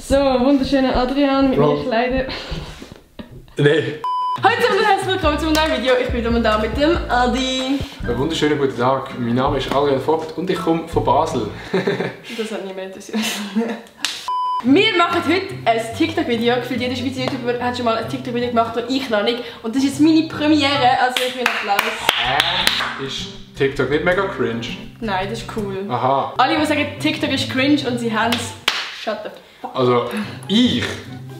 So, wunderschöner Adrian, mit mir leider. Nee. Heute und herzlich willkommen zu einem neuen Video. Ich bin da mit dem Adi. Einen wunderschönen guten Tag. Mein Name ist Adrian Vogt und ich komme von Basel. Das hat niemand interessiert. Wir machen heute ein TikTok-Video. Gefühlt jeder Schweizer YouTuber hat schon mal ein TikTok-Video gemacht und ich noch nicht. Und das ist jetzt meine Premiere, also ich will einen Applaus. Ist TikTok nicht mega cringe? Nein, das ist cool. Aha. Alle, die sagen, TikTok ist cringe und sie haben es, shut the fuck. Also, ich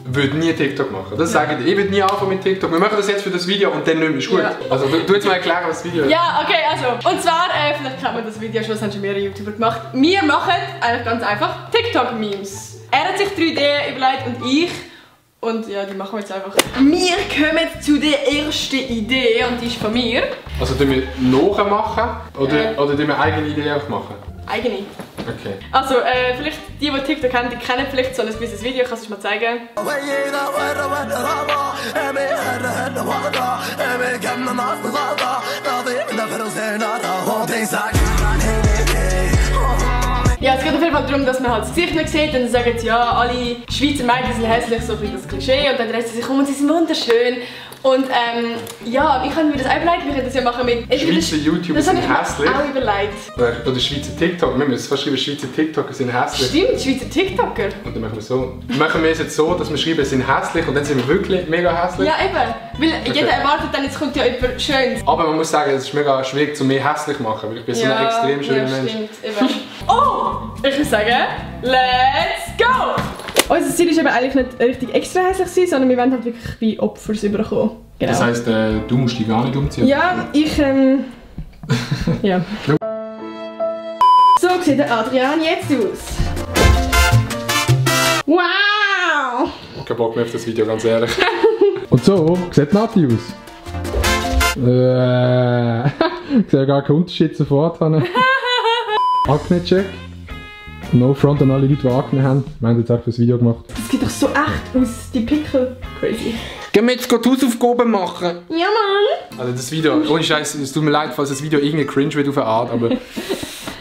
würde nie TikTok machen. Das sage ich. Ich würde nie anfangen mit TikTok. Wir machen das jetzt für das Video und dann nicht mehr. Ist gut. Ja. Also, du jetzt mal erklären, was das Video ist. Ja, okay, also. Und zwar, vielleicht kennt man das Video schon, das haben schon mehrere YouTuber gemacht. Wir machen eigentlich ganz einfach TikTok-Memes. Er hat sich 3 Ideen überlegt und ich. Und ja, die machen wir jetzt einfach. Wir kommen zu der ersten Idee und die ist von mir. Also tun wir nachmachen oder tun wir eigene Ideen auch machen? Eigene. Okay. Also, vielleicht die TikTok haben, die kennen vielleicht so ein gewisses Video. Kannst du es mal zeigen? Ja, es geht auf jeden Fall darum, dass man halt das Gesicht nicht sieht und dann sagen sie, ja, alle Schweizer Mädchen sind hässlich, so wie das Klischee, und dann dreht sie sich um und sie sind wunderschön. Und ja, ich habe mir das auch überlegt, wir können das ja machen mit... Schweizer YouTuber sind hässlich? Das habe ich mir auch überlegt. Oder Schweizer TikTok, wir müssen fast schreiben, Schweizer TikToker sind hässlich. Stimmt, Schweizer TikToker. Und dann machen wir so. Machen wir es jetzt so, dass wir schreiben, sind hässlich und dann sind wir wirklich mega hässlich? Ja, eben. Weil jeder erwartet dann, jetzt kommt ja jemand Schönes. Aber man muss sagen, es ist mega schwierig, zu mehr hässlich zu machen, weil ich bin so ein extrem schöner Mensch. Stimmt, eben. Oh! Ich würde sagen, let's go! Unser Ziel ist aber eigentlich nicht richtig extra hässlich sein, sondern wir wollen halt wirklich bei Opfers überkommen. Genau. Das heisst, du musst dich gar nicht umziehen? Ja, ich ja. So sieht der Adrian jetzt aus. Wow! Ich habe Bock mehr auf das Video, ganz ehrlich. Und so sieht Nati aus. Ich sehe gar keinen Unterschied sofort. Akne-Check. No front an alle Leute, die Akne haben. Wir haben jetzt auch für das Video gemacht. Das sieht doch so echt aus, die Pickel. Crazy. Gehen wir jetzt Hausaufgaben machen? Ja, Mann! Also das Video, ohne Scheiß, es tut mir leid, falls das Video irgendwie cringe wird auf eine Art, aber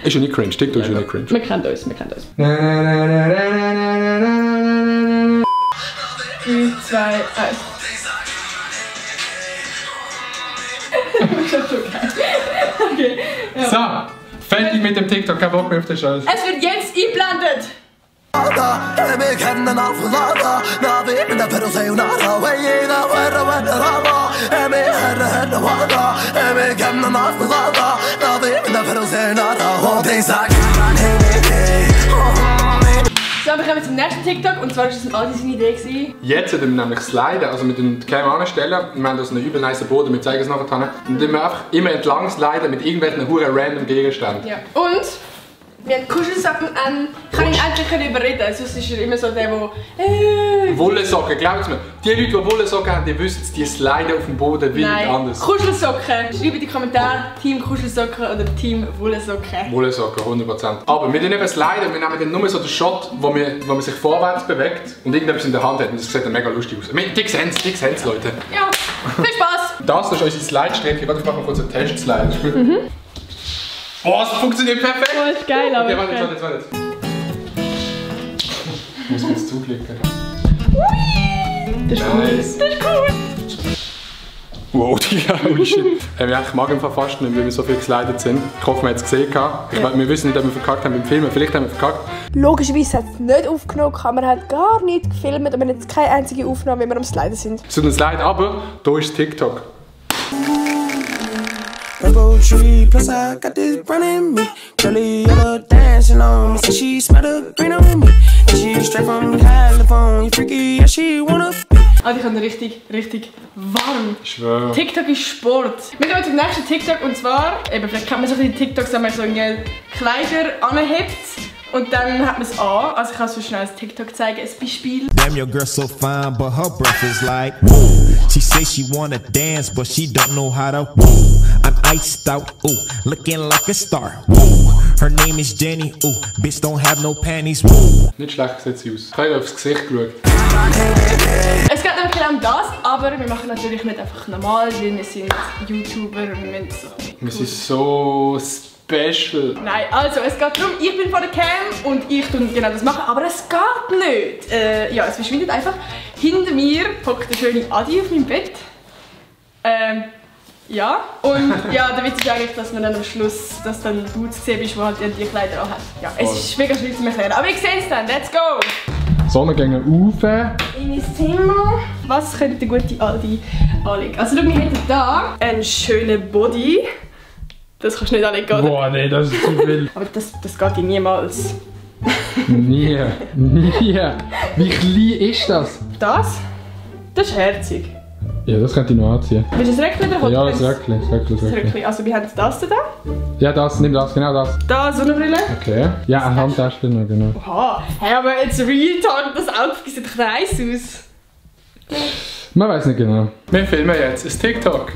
ist ja nicht cringe, TikTok ist ja nicht cringe. Wir kennen uns, wir kennen uns. 3, 2, 1. Okay. Ja. So, fertig mit dem TikTok, kein Bock mehr auf den Scheiß. Es wird jetzt eingeblendet! So, wir kommen zum nächsten TikTok und zwar war das ein Adi seine Idee gewesen. Jetzt werden wir nämlich sliden, also mit den Kamera anstellen. Wir haben da so einen übel nice Boden, wir zeigen es nachher. Und dann wir einfach immer entlang sliden mit irgendwelchen huren random Gegenständen. Ja. Und wir haben Kuschelsocken an. Ich kann ihn endlich überreden, sonst ist er immer so der, der... Wollsocken, glaubt mir. Die Leute, die Wollsocken haben, die wissen es, die sliden auf dem Boden wie nicht anders. Kuschelsocken. Schreibt in die Kommentare, Team Kuschelsocken oder Team Wollsocken. Wollsocken, 100%. Aber wir nehmen sliden, wir nehmen dann nur so den Shot, wo man sich vorwärts bewegt und irgendetwas in der Hand hat. Und das sieht dann mega lustig aus. Die sehen es, Leute. Ja, viel Spaß! Das ist unsere Slide-Strecke. Ich mache kurz einen Test-Slide. Boah, es funktioniert perfekt! Oh, ist geil, aber... Okay, warte. Ich muss kurz zuklicken. Das ist cool. Das ist cool. Wow, Digga, holy shit. Ich mag ihn fast nicht, weil wir so viel geslidet sind. Ich hoffe, man hat es gesehen. Wir wissen nicht, ob wir verkackt haben beim Filmen. Vielleicht haben wir verkackt. Logischerweise hat es nicht aufgenommen, die Kamera hat gar nicht gefilmt, aber jetzt keine einzige Aufnahme, wenn wir am Sliden sind. Es tut uns leid, aber hier ist TikTok. Rainbow tree, plus I got this brown in me. Curly yellow dancing on me, so she smelled the green on me. And she straight from California, freaky, yeah, she wanna be. Ich habe richtig warm. Ich schwöre. TikTok ist Sport. Wir gehen zum nächsten TikTok und zwar, vielleicht kennt man so die TikToks, wenn man so Kleider anhebt. Und dann hat man es an. Also ich kann es so schnell als TikTok zeigen, ein Beispiel. Damn, your girl so fine, but her breath is like whoa. She says she wanna dance, but she don't know how to whoa. I'm iced out, ooh, looking like a star, whoa. Her name is Jenny, ooh, bitch don't have no panties, whoa. Nicht schlecht sieht sie aus. Ich habe aufs Gesicht geschaut. Es geht nämlich genau um das, aber wir machen natürlich nicht einfach normal, weil wir sind YouTuber und wir sind so... Wir sind so Special. Nein, also es geht darum, ich bin vor der Cam und ich tue genau das machen, aber es geht nicht. Ja, es verschwindet einfach. Hinter mir hockt der schöne Adi auf meinem Bett. Ja, und ja, der Witz ist eigentlich, dass man dann am Schluss, dass dann du zu sehen bist, der halt die Kleider anhat. Ja, es ist mega schwierig zu erklären, aber ich sehe es dann, let's go! Sonne gehen rauf. In mein Zimmer. Was könnte der gute Aldi anlegen? Also schau, wir hätten hier einen schönen Body. Das kannst du nicht anlegen, oder? Boah, nee, das ist zu viel. Aber das geht dir niemals. Nie. Wie klein ist das? Das? Das ist herzig. Ja, das könnte ich noch anziehen. Willst du das Röckchen oder Ja, das Röckchen. Das Röckchen. Also wir haben das da. Ja, das, nimm das, genau das. Da, Sonnenbrille. Okay. Ja, eine Handtasche noch, genau. Oha, hey, aber jetzt Real Talk, das Outfit sieht nice aus. Man weiß nicht genau. Wir filmen jetzt ein TikTok.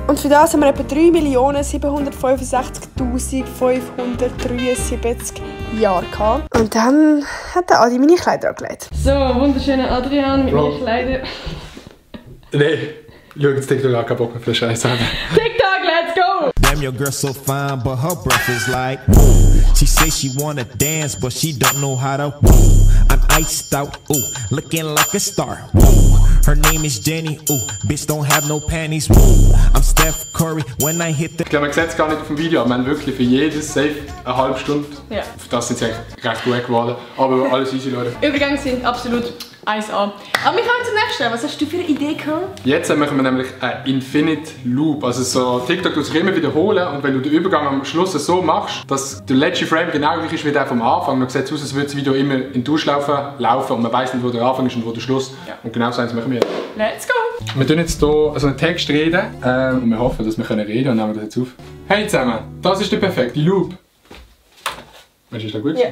Und für das haben wir etwa 3.765.573 Jahre gehabt. Und dann hat der Adi meine Kleider angelegt. So, wunderschöner Adrian mit meinen Kleidern. Nee, schau jetzt TikTok an, kein Bock mehr für den Scheiß haben. TikTok, let's go! Damn, your girl so fine, but her breath is like whoa. She say she wanna dance, but she don't know how to whoa. I'm iced out, ooh, looking like a star. Whoa. Her name is Jenny, ooh, bitch don't have no panties. Whoa. I'm Steph Curry when I hit the. Ich glaube, man sieht es gar nicht auf dem Video, wir haben wirklich für jedes safe eine halbe Stunde. Ja. Für das sind sie eigentlich recht gut geworden. Aber alles easy, Leute. Übergänge sind absolut 1A. Aber wir kommen zum nächsten. Was hast du für eine Idee gehabt? Jetzt machen wir nämlich einen Infinite Loop. Also so TikTok tut sich immer wiederholen und wenn du den Übergang am Schluss so machst, dass der letzte Frame genau gleich ist wie der vom Anfang, dann sieht es aus, als würde das Video immer in Durchlaufen laufen und man weiß nicht, wo der Anfang ist und wo der Schluss. Ja. Und genau so eins machen wir jetzt. Let's go! Wir tun jetzt hier also einen Text reden und wir hoffen, dass wir reden können und nehmen das jetzt auf. Hey zusammen, das ist der perfekte Loop. Ist das gut? Ja.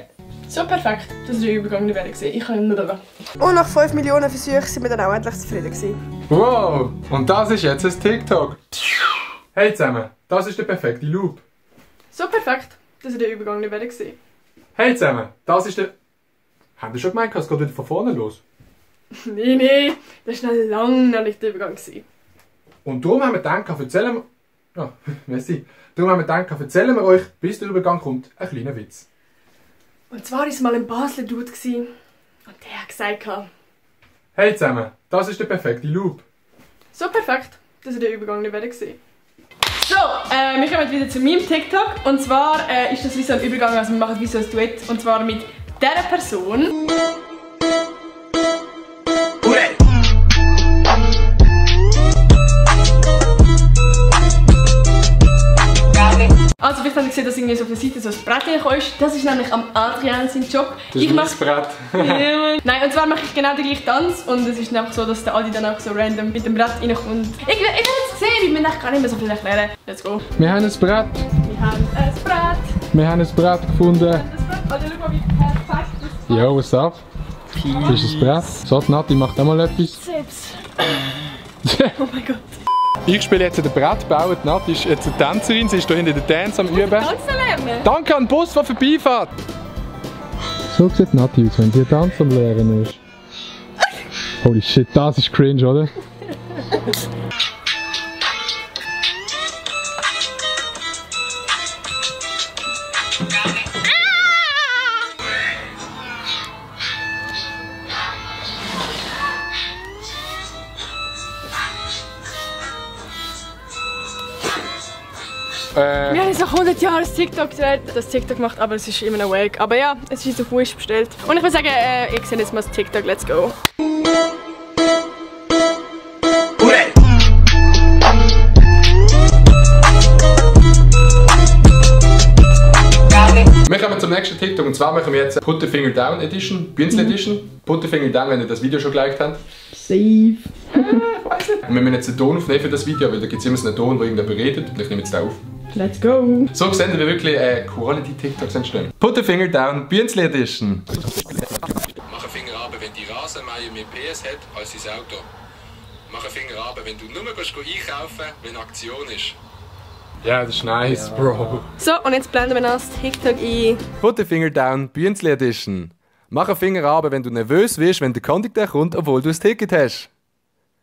So perfekt. Das ist der Übergang, den werde ich sehen. Ich kann nur da. Und nach 5 Millionen Versuchen sind wir dann auch endlich zufrieden gewesen. Wow, und das ist jetzt ein TikTok. Hey zusammen, das ist der perfekte Loop. So perfekt. Das ist der Übergang, den werde ich sehen. Hey zusammen, das ist der... Haben wir schon gemeint, es geht wieder von vorne los? Nee, das war noch lange noch nicht der Übergang gewesen. Und darum haben wir gedacht, erzählen wir... Ja, merci. Darum haben wir gedacht, erzählen wir euch, bis der Übergang kommt, einen kleinen Witz. Und zwar war es mal ein Basler Dude und der hat gesagt: Hey zusammen, das ist der perfekte Loop. So perfekt, das ist der Übergang, den werde ich sehen. So, wir kommen wieder zu meinem TikTok. Und zwar ist das wie so ein Übergang, also wir machen wie so ein Duett. Und zwar mit dieser Person. Also vielleicht habt ihr gesehen, dass irgendwie so auf der Seite so ein Brett reingekommen ist. Das ist nämlich am Adrian sein Job. Das ist mein Brett. Ja, nein, und zwar mache ich genau den gleichen Tanz und es ist einfach so, dass der Adi dann auch so random mit dem Brett reinkommt. Ich will jetzt sehen, ich will gar nicht mehr so viel erklären. Let's go. Wir haben ein Brett. Wir haben ein Brett. Wir haben ein Brett gefunden. Das Brett. Also schau mal, wie perfekt das ist. Jo, what's up? Das ist ein Brett. So, die Nati macht auch mal etwas. Selbst. Oh mein Gott. Ich spiele jetzt den Brett, baue. Die Nati ist jetzt eine Tänzerin, sie ist hier hinten den Dance am Üben. Tanzen lernen. Danke an den Bus, der vorbeifährt. So sieht Nati aus, wenn sie Tanz am Lernen ist. Holy shit, das ist cringe, oder? Wir haben jetzt noch 100 Jahre das TikTok gedreht, das TikTok macht, aber es ist immer noch wack. Aber ja, es ist auf Wish bestellt. Und ich würde sagen, ich sehe jetzt mal das TikTok, let's go. Wir kommen zum nächsten TikTok und zwar machen wir jetzt Put the Finger Down Edition, Bünzli Edition. Put the Finger Down, wenn ihr das Video schon geliked habt. Safe. Ich weiß nicht. Und wir müssen jetzt einen Ton aufnehmen für das Video, weil da gibt es immer so einen Ton, wo irgendjemand redet und ich nehme jetzt den auf. Let's go. So sehen wir wirklich Quality TikToks entstehen. Put the Finger Down, Bünzli Edition. Mach einen Finger runter, wenn die Rasenmäher mehr PS hat als sein Auto. Mach einen Finger runter, wenn du nur einkaufen, wenn Aktion ist. Ja, das ist nice, Bro. So, und jetzt blenden wir noch das TikTok ein. Put the Finger Down, Bünzli Edition. Mach einen Finger runter, wenn du nervös wirst, wenn der Kondukteur kommt, obwohl du ein Ticket hast.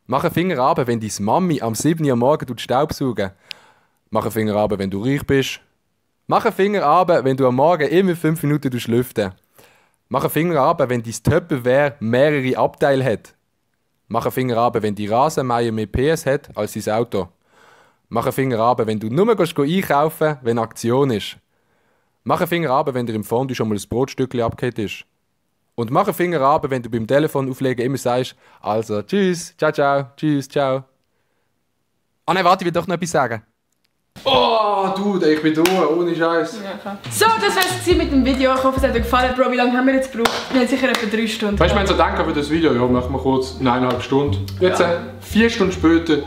Mach einen Finger runter, wenn deine Mami am 7 Uhr morgens Staubsaugen. Mach einen Finger runter, wenn du reich bist. Mach einen Finger runter, wenn du am Morgen immer 5 Minuten lüften. Mach einen Finger runter, wenn dein Tupperware mehrere Abteile hat. Mach einen Finger runter, wenn die Rasenmäher mehr PS hat als dein Auto. Mach einen Finger runter, wenn du nur einkaufen, wenn Aktion ist. Mach einen Finger runter, wenn dir im Fondue schon mal ein Brotstückchen abgehakt ist. Und mach einen Finger runter, wenn du beim Telefon auflegen immer sagst, also tschüss, ciao, ciao, tschüss, ciao. Ah nein, warte, ich will doch noch etwas sagen. Oh, Dude, ich bin durch, ohne Scheiß. Ja, klar. So, das war's mit dem Video. Ich hoffe, es hat euch gefallen. Bro, wie lange haben wir jetzt gebraucht? Wir haben sicher etwa 3 Stunden. Weißt du, wenn so denken für das Video, ja, machen wir kurz 1,5 Stunden. Jetzt 4 Stunden später.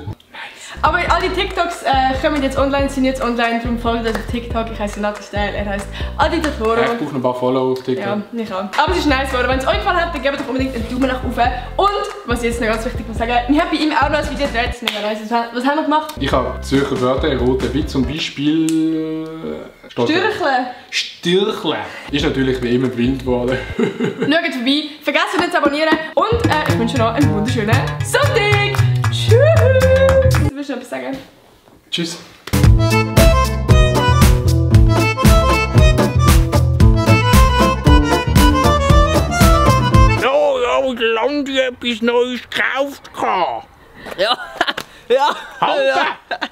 Aber alle TikToks kommen jetzt online, sind jetzt online, darum folgt euch auf TikTok. Ich heiße Nati Steil, er heißt Adi Totoro. Ich brauche noch ein paar Follower auf TikTok. Ja, ich auch. Aber es ist nice geworden. Wenn es euch gefallen hat, dann gebt doch unbedingt einen Daumen nach oben. Und, was ich jetzt noch ganz wichtig muss sagen, wir haben bei ihm auch noch ein Video gedreht, das ist mega nice. Was haben wir gemacht? Ich habe Zürcher Wörter erraten, wie zum Beispiel... Stürchle. Stürchle. Ist natürlich wie immer blind geworden. Schaut vorbei, vergesst nicht zu abonnieren und ich wünsche noch einen wunderschönen Sonntag. Tschüss. Willst du noch etwas sagen? Tschüss. Land etwas Neues gekauft. Ja, ja. Halt!